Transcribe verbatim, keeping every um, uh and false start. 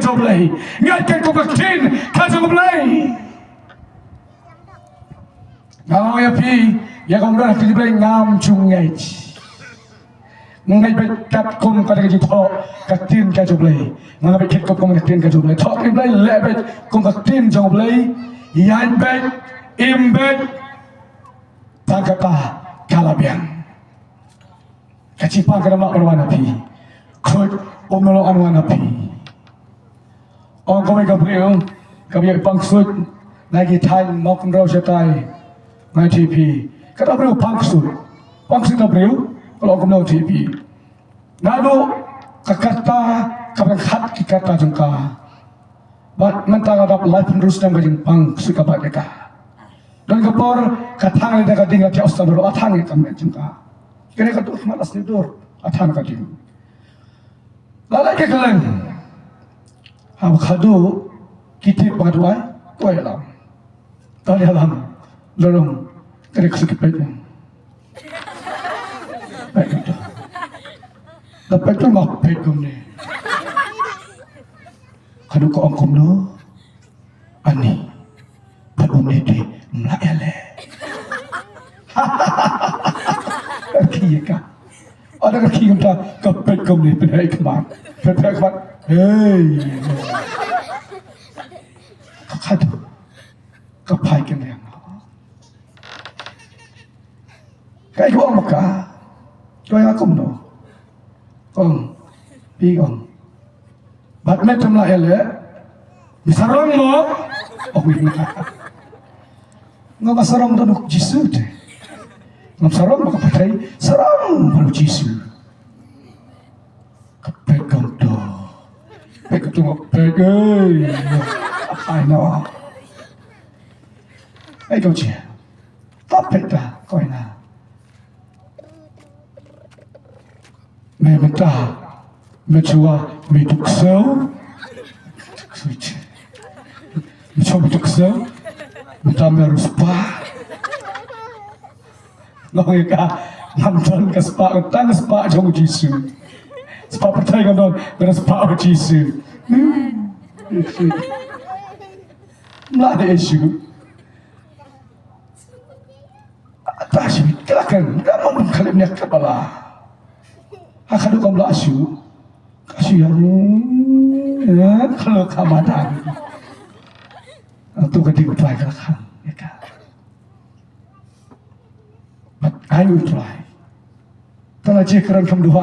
jong U Blei. Ngeit beit kum ka ktien ka jong U Blei. Nga ong ïa phi, ïa ka umrah ka jong U Blei ngam ju ngeit. Ngeit beit katkum ka dei ka jingthoh ka ktien ka jong U Blei. Ngeit beit katkum ka ktien ka jong U Blei. Thoh ktien U Blei, leh beit kum ka ktien jong U Blei. Ïaid beit, im beit. Tang kata ka la biang. Ka jingpang ka dang mah ban wan ha phi. Khuid um nang long an wan ha phi. Ong kawei ka briew kaba ïa pang ksuid na ki thaiñ Mawkynrew shatai. Ngan ïathuh ïa phi. Kata briew pang ksuid. Pang ksuid ka briew ka la ong kumno ïathuh ïa phi. Naduh ka karta kaba khat ki karta jong ka. Bad mynta ka dap laiphew hynriew snem ka jingpang ksuid kaba ïa ka. Don ka por ka thang lada ka ding la thiah u snem ruh la thang ïa ka met jong ka. Kane ka dur khmat la sniew dur la thang ka ding. La leit ka kylleng. Haba khadduh ki tip ba ka duwai, duwai ïalam. Duwai ïalam. La rung. Ka dei ka shu ki peit. Peit tu. La peit tu ma peit kumne. Khadduh ka ong kumno. Ani. Pat um ne te mla ele. Ka rkhie ka. Ada ka rkhie kumta ka peit kumne pynheh khmat. Pynheh khmat. Hei. Ka khat. Ka phai ka liang. Ka ïa ong ma ka. Ka ïa kumno. Ong. Pi ong. Bad met tam la ele. Bi sarong mo. Ong ïa nga. Nga ba sarong da nuk Jisu te. Ngam sarong ba ka pyrthei sarong ba nuk Jisu. Ka peit kumto. Peit kumto nga peit ei. Ai no. Ai ko che. Ta peit ta ko ina. Me mynta, me chwa, me duk sew. Me chwa, me duk sew. Mynta me ruh spah. Nga ong ïa ka, ngam don ka spah, tang ka spah jong u Jisu. Spah pyrthei ngam don, ka spah u Jisu. Hmm. Mla dei issue. Ta shi ka la kren, ka mon khalip nia ka bala. Ha khadduh kam la shu. Ka shu ya. Ya, khalo ka madan. Tu ka ding u Trai ka la khan. Ya ka. Bat ai u Trai. Ta la je kren kam duha.